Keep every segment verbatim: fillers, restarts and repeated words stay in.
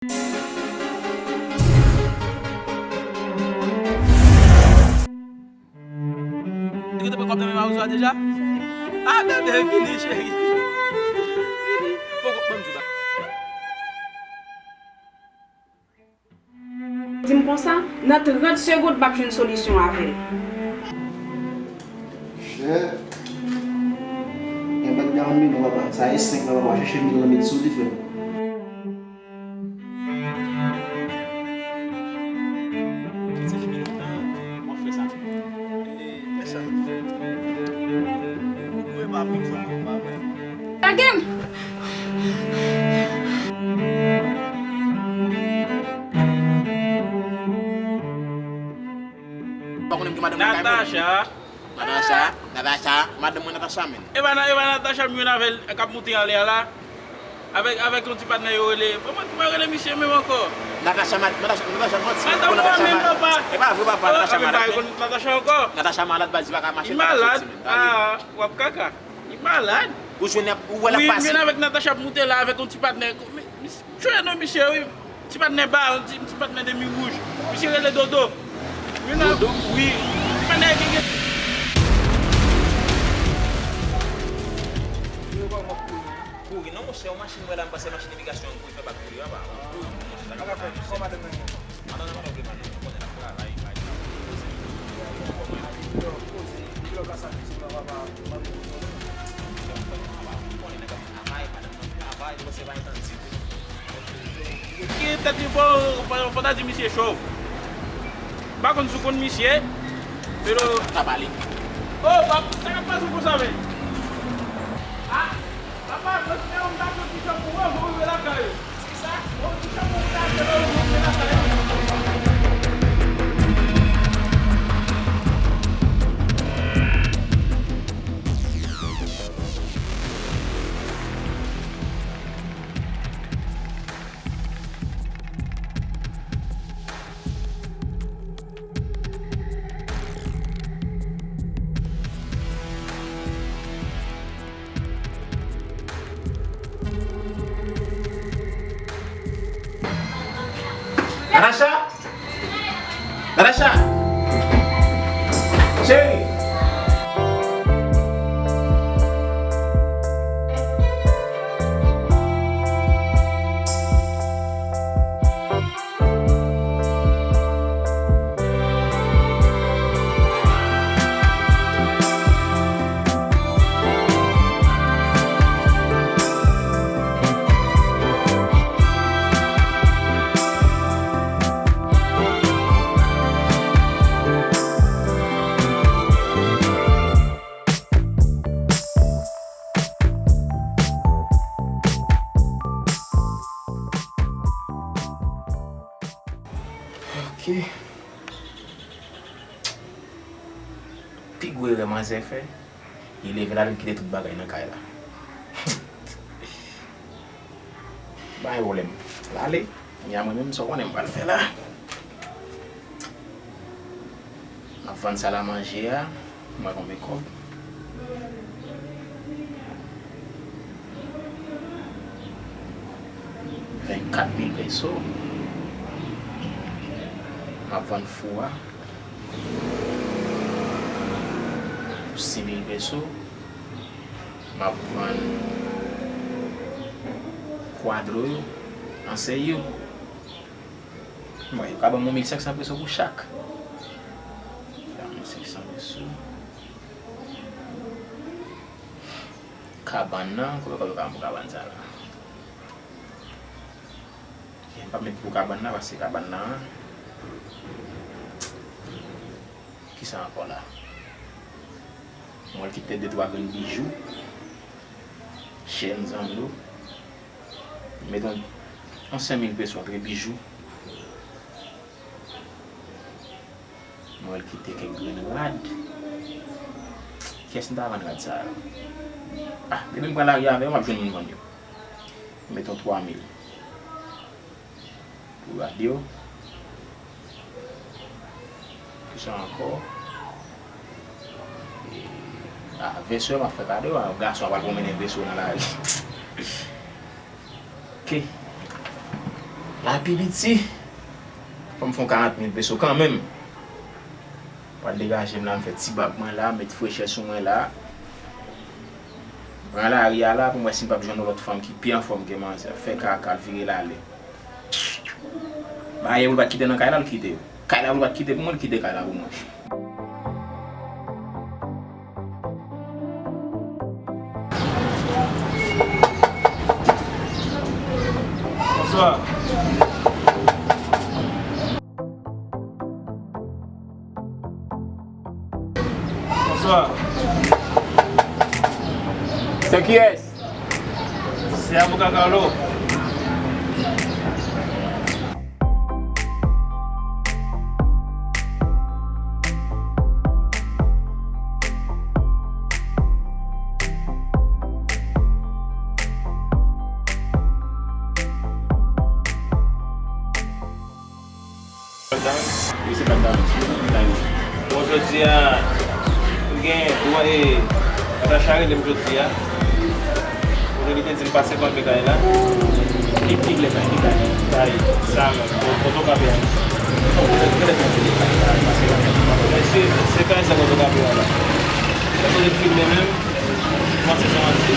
Ou te pran kòb nan men Mawozo a deja? Ah, tande, vini, cheri. Poko, ban m di w bagay. Di m konsa, nan trant segonn, m ap jwenn solisyon avè l. Chè. Gen bagay nan men nou, papa. Sa e senk la, papa. Chèche mil lan met sou li, frè m. Lage m! Natacha. Natacha, Natacha, madanm mwen Natacha menm. E pa, e pa Natacha m jwenn avè l k ap moute anlè a la? Avèk, avèk yon ti patnè yo rele. Kòman, kòman yo rele misye menm ankò? Natacha, Natacha, Natacha manti. Madanm mwen menm, papa. E pa vre, papa. Natacha malad. Natacha ankò. Natacha malad, baz, li pa ka mache. Li malad. Ah, w ap kaka. Li malad. Ou jwenn, ou wè l ap pase. Wi, m jwenn avèk Natacha ap moute la, avèk yon ti patnè. Chwe non misye wi. Ti patnè ba, ti, ti patnè demi wouj. Misye rele Dodo. Wi, nan, Dodo? Wi. Ti patnè gen, gen. Kouri non, monchè, yon machin mwen la, m panse machin imigrasyon an kouri fè bak kouri anba. Kouri non, monchè, sa ka fè. Madanm nan pa vle madanm, ou konnen l ap travay, bay poze. Poze, poze, poze. Ou konnen nèg ap travay, madanm nan ap travay, ou panse pa entann ditou. Ki tèt li fò, fò, fò ta di misye cho. M pa konn si w konn misye. Pero. Sa pale. Oh, pap, sa k ap pase w konsa, men? Ah, papa, mwen se yon m ta pran ti chan pou ou, mwen rive lakay ou. Kisa? Yon ti chan pou ou, m ta achte lè ou rive lakay ou. Natacha! Natacha! Cheri! Ok. Pi gwo erè manzè fè, li leve l al kite tout bagay nan kay la. Pa gen pwoblèm. L ale. Kounye a mwen menm, sa w konnen m pral fè la. M ap vann sal a manje a. Mwen konbyen kòb? Vennkat mil peso. M ap vann fou a pou senk mil peso. M ap vann kwadro yo an seri. Bon, yo ka ban m yon mil senk san peso pou chak. Sa mil senk san peso. Kabann nan, konbyen kòb yo ka ban m pou kabann sa la? Ok, m p ap met pou kabann nan, paske kabann nan, kisa ankò la? Mwen kite de twa grenn bijou, chèn, zanno. Met yon, yon senk mil peso antre bijou. Mwen kite kèk grenn rad. Kiyès m ta vann rad sa yo? Ah, depi m pran lari avè yo, m ap jwenn moun vann yo. Met yon twa mil. Pou rad yo. Kisa ankò? E, a, vès yo m ap fè kado a. Gason ap al pwomennen vès yo nan lari. Ok. La pi piti. Fò m fè yon karant mil peso kanmenm. Pral degaje m la, m fè ti bab mwen la, met frechè sou mwen la. Pran lari a la pou m wè si m p ap jwenn yon lòt fanm ki pi anfòm ke manzè. Fè kaka, l vire l ale. Bagay pou l pa t kite nan kay la, l kite. Kay la pou l pa t kite pou mwen, l kite kay la pou mwen. Bonswa. Bonswa. Se kiyès? Se avoka Carlo. Wi, se pa ta. Bon, jodi a, m gen dwa e Natacha rele m jodi a. Kote li te di m pase kanpe kay la. Ki, ki lè kay, ki kay? Kay sa menm, ko-, kote w kanpe a. Mesye, se kay sa kote w kanpe a la. Se kote m filme menm, kòmanse sa manti.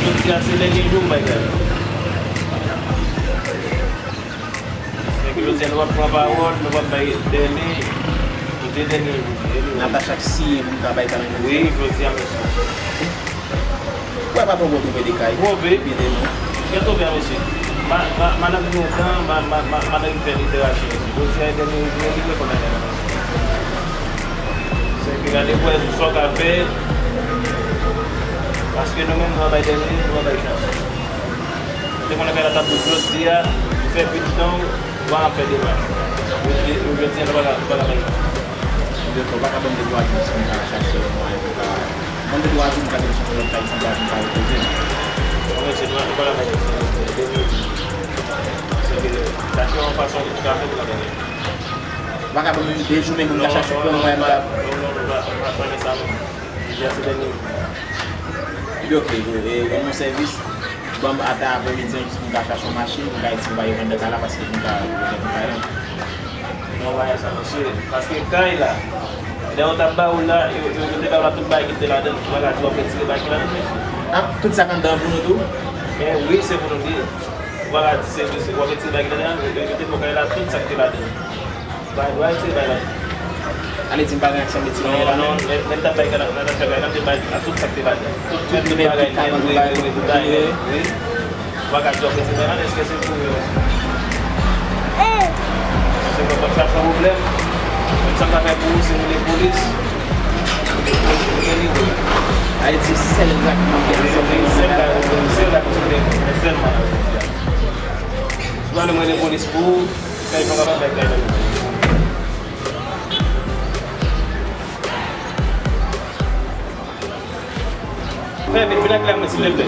Jodi a, se dènye jou m bay kay la. Fèk jodi a nou p ap pran pawòl, nou p ap bay dènye, nou te dènye jou. Natacha k siyen pou m ka bay kay la jodi a. Wi, jodi a, mesye. Wè pa pran gwo twoupe de kay. Twoupe? Byen de non. Gen twoupe a, mesye. Ma, ma, madanm ki gen tan, ma, ma, ma, madanm ki fè literati, mesye. Jodi a, e dènye jou, li rekonèt la. Se ke gade pou wè sa w ka fè. Paske nou menm, nou pa bay dènye, nou pa bay chans. Te konnen kay la t ap bout jodi a, fè pit tan w, w ap fè demach. Jodi, jodi a, nou pa ka, nou pa ka bay. Doktè, ou pa ka ban m de twa jou si m ka chache yon mwayen pou ka. Ban m de twa jou m ka gen chans yon lòt kay sanblab m ka repoze m. Non, mesye, nou pa ka bay. Se ke chache yon fason pou ka fè pou ka bay. Ou pa ka ban m de jou menm pou m ka chache yon mwayen m ka. Non, non, non, pa, pa, pa gen sa, non. Jodi a se dènye jou. Ebyen, oke, e, rann mwen sèvis. Ban m ata aprèmidi an jis pou m ka chache yon machin, pou m ka eseye bay yo vanndan kay la, paske pou m ka retèt yon kay la. Non, pa gen sa, mesye. Paske kay la, lè yo t ap ba ou la, yo, yo, yo te ba ou la tout bagay ki te ladan l, ou pa ka di w ap retire bagay ki ladan l, mesye. Ah, tout sa k anndan an pou nou tou? Men wi, se pou nou li ye. Ou pa ka di se, se, w ap retire bagay ki ladan l, yo, yo te ba w kay la, tout sa ki te ladan l. Bay, bay, se bay la. Ale di m pa gen aksyon de ti mwen la. Non, non, lè, lè m t ap bay kay la, nan afè kay la, m te bay a tout sa k te bay la. Tout, tout, tout bagay, tout bagay, wi, wi, wi, wi. Bagay yo, se bay la, èske se pou yo? Se pou chache pwoblèm. Menm sa m ta fè pou ou, si m rele polis, ou te, ou te, ou te libre. Ayiti, sèl la ki manke ansanm, sèl la, sèl la ki sou teren, sèlman. Si w pa vle m rele polis pou ou, kay pa kapab bay kay nan men. Fè vit, vin ak kay la mwen, silvouplè.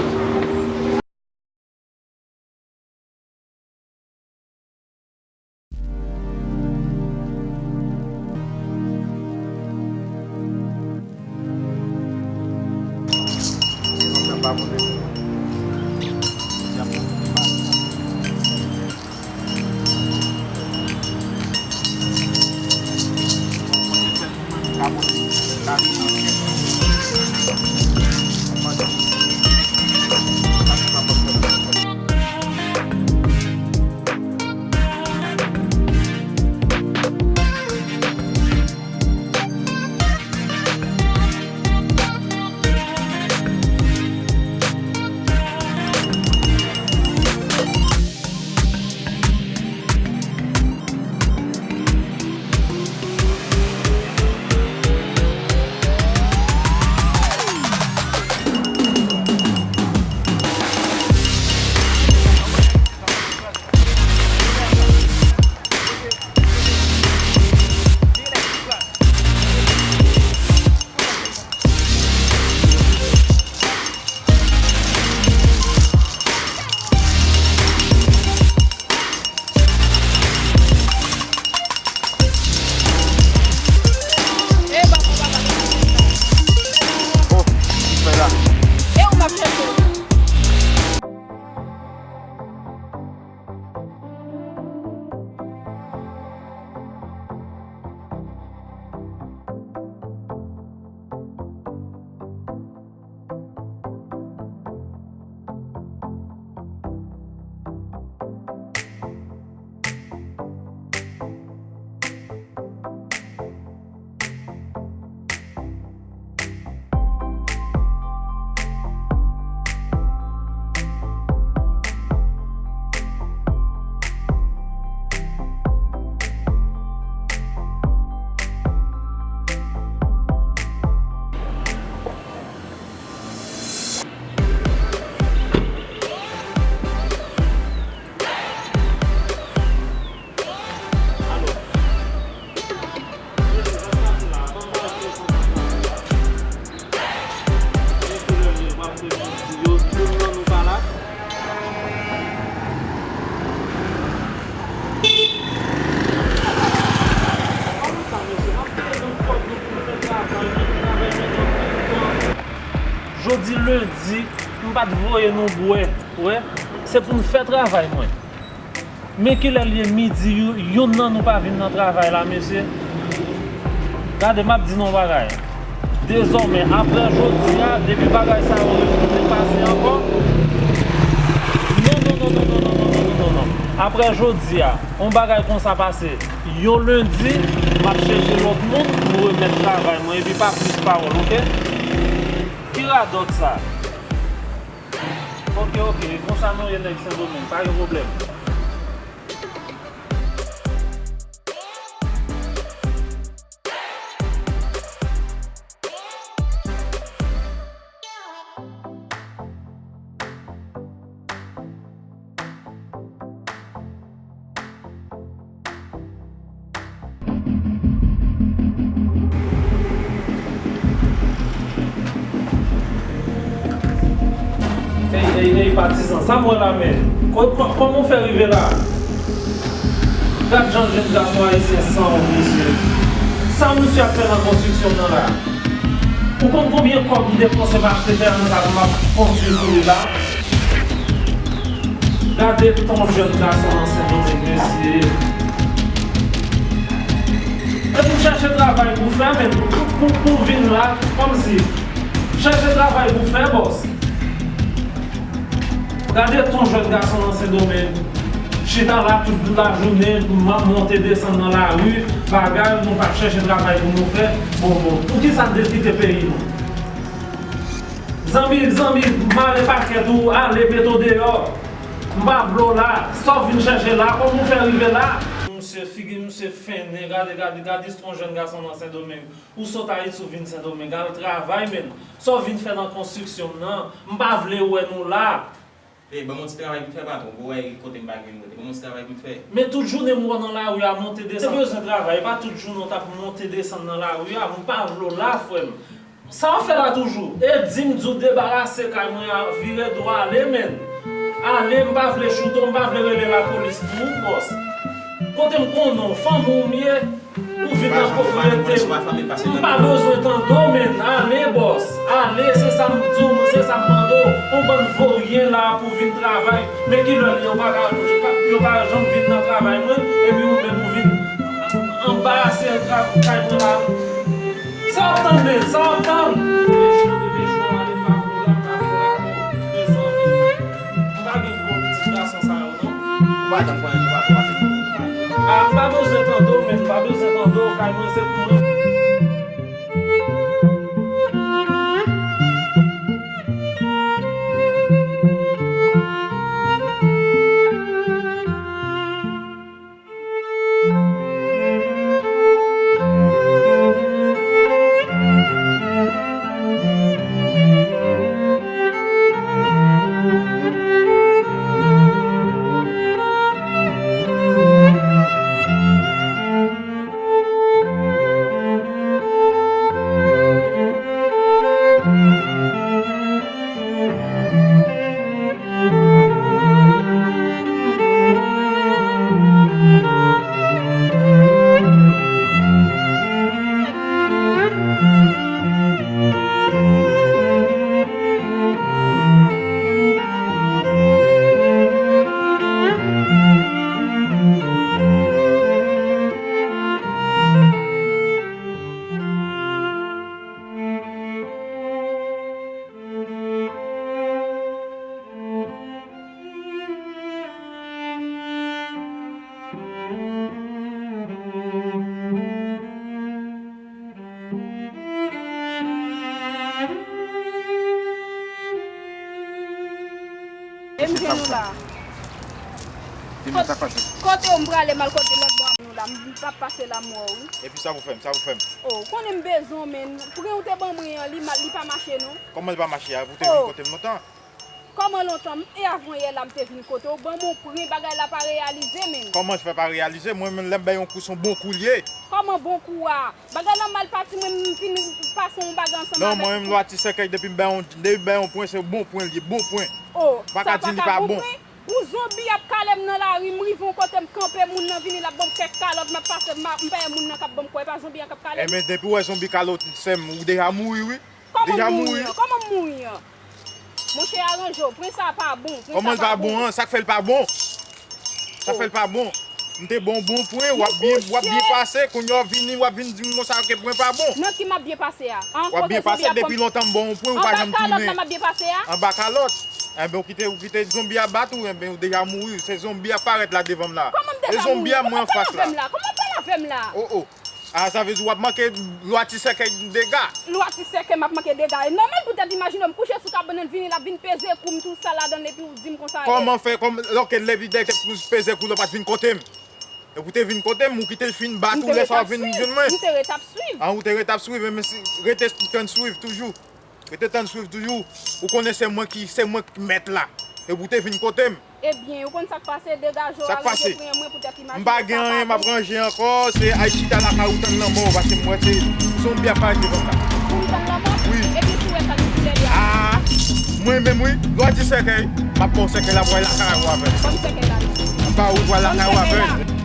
Lendi, m pa t voye nou bwè, wè, se pou n fè travay mwen. Men kilè l ye midi, yo- youn nan nou pa vin nan travay la, mesye? Gade, m ap di nou yon bagay. Dezòmè, apre jodi a, depi bagay sa yo retounen pase ankò, non, non, non, non, non, non, non, non, non, non, non. Apre jodi a, yon bagay konsa pase, yon lendi, m ap chèche lòt moun pou remèt travay mwen, epi pa plis pawòl, oke? Ki radòt sa? Oke, oke, e konsa nou ye nèg Sendomeng, pa gen pwoblèm. Ey, ey, ey, patizan, sa m wè la, men? Kò- kò- kòman w fè rive la? Gad jan jèn gason ayisyen san wont, mesye. Sa misye ap fè nan konstriksyon nan la? Ou konn konbyen kòb m depanse m achte teren sa pou m ap konstwi sou li la? Gade ton jèn gason nan Sendomeng, mesye. E pou chèche travay pou fè, men pou, pou, pou vin la, kòmsi. Chèche travay pou fè, bòs. Gade ton jèn gason nan Sendomeng. Chita la tout lajounen, m ap monte desann nan lari, bagay, nou p ap chèche travay pou nou fè. Bon, bon, poukisa n te kite peyi nou? Zanmi, zanmi, mare pakèt ou, ale mete w deyò. M pa vle w la, sa w vin chèche la, kòman w fè rive la? Misye, figi misye fennen, gade, gade, gade, se yon jèn gason nan Sendomeng. Ou sot Ayiti, ou vin Sendomeng, al travay, men. Sa w vin fè nan konstriksyon m nan? M pa vle wè nou la. Ey, ban m yon ti travay pou m fè, patwon. Pou w wè kote m pa gen kote. Ban m yon ti travay pou m fè. Men tout jounen m wè w nan lari a monte desann. Te bezwen travay, e pa tout jounen w t ap monte desann nan lari a. M pa vle w la, frè m. Sa w ap fè la toujou? E di m di w debarase kay mwen a, vire do ale, men. Ale, m pa vle choute w, m pa vle rele lapolis pou ou, bòs. Kote m konnen w, fanmi w m ye? Ou vin nan pwopriyete m. M pa bezwen tande w, men. Ale, bòs. Ale, se sa m di w, se sa m mande w. Yon bann voryen la pou vin travay. Men kilè yo pa ka, yo pa janm vin nan travay mwen, epi ou menm ou vin anbarase kay mwen la. Sa w ap tann, men? Sa w ap tann? Depeche w, depeche w, ale, m pa vle w la, m pa vle w la, mezanmi. M pa gen gwo pitit gason sa yo, non. Ou pa janm konnen nou pa twò ase. Ah, m pa bezwen tande w, men m pa bezwen tande w, kay mwen se pou mwen. E m jwenn ou la. Di m sa k pase. Kote w m prale m al kote lòt bò a nou la, m p ap pase la m wè w wi. Epi sa pou fè m, sa pou fè m. Oh, ou konnen m bezwen w, men. Prè ou te ban mwen an, li ma-, li pa mache non. Kòman l pa mache a? Ou te vin kote m lontan. Kòman lontan? E avan yè la m te vin kote w, ban m yon prè, bagay la pa reyalize, men. Kòman l fè pa reyalize? Mwen menm lè m bay yon kou, se yon bon kou l ye. Kòman bon kou a? Bagay la mal pati, mwen m fin pase yon bagay ansanm avèk ou. Non, mwen menm lwa ti sèkèy, depi m bay yon, depi m bay yon pwen, se bon pwen l ye, bon pwen. Oh, sa pa ka bon pwen? Yon zonbi ap kale m nan lari, m rive yon kote m kanpe, moun nan vini l ap ban m kèk kalòt, m ap pase, m a, m peye moun nan k ap ban m kò, e pa zonbi an k ap kale m. Ebyen, depi w wè zonbi kale w, sè m, ou deja mouri wi. Kòman m mouri an? Kòman m mouri an? Monchè, aranje w. Pwen sa pa bon. Pwen sa Kòman l pa bon an? Sa k fè l pa bon? Sa fè l pa bon? M te bon bon pwen, w ap byen, w ap byen pase, kounye a w vini, w ap vin di m konsa ke pwen pa bon. Nan ki m ap byen pase a? An, w ap byen pase depi lontan m ba w yon pwen, ou pa janm tounen. Anba kalòt la m ap byen pase a? Anba kalòt. Enben, ou kite, ou kite zonbi a bat ou, enben, ou deja mouri. Se zonbi a parèt la devan m la. Kòman m deja mouri? Kòman w pale avè m la? Kòman w pale avè m la? Oh, oh. Ah, sa vle di w ap manke lwa ti sèkèy dega. Lwa ti sèkèy m ap manke dega. E nòmal poutèt imajine w m kouche sou kabann nan, l vini, l ap vin peze kou m tou sa ladan l epi w di m konsa. Kòman fè, kòman, lòke lè vidèy te pou peze kou l, ou pa t vin kote m. Epi w te vin kote m, ou kite l fin bat ou, lè sa w ap vin jwenn mwen. M te ret ap swiv. Ah, ou te ret ap swiv, men si, rete tann swiv toujou. Rete tann swiv toujou. Ou konnen se mwen ki, se mwen ki mèt la. Epi w te vin kote m. Ebyen, ou konn sa k pase, degaje w, aranje pwen mwen poutèt imajine w sa pa bon. M pa gen anyen, m ap ranje ankò, se al chita lakay ou tann lanmò, paske m wè se zonbi ap parèt devan m la. Pou m tann lanmò? Wi. Epi si w wè sa nou di lè li a? Ah, mwen menm wi, lè w di sèkèy, m ap ba w sèkèy la pou w al lakay ou avè l. Ban m sèkèy la. M ba ou pou w al lakay ou avè l.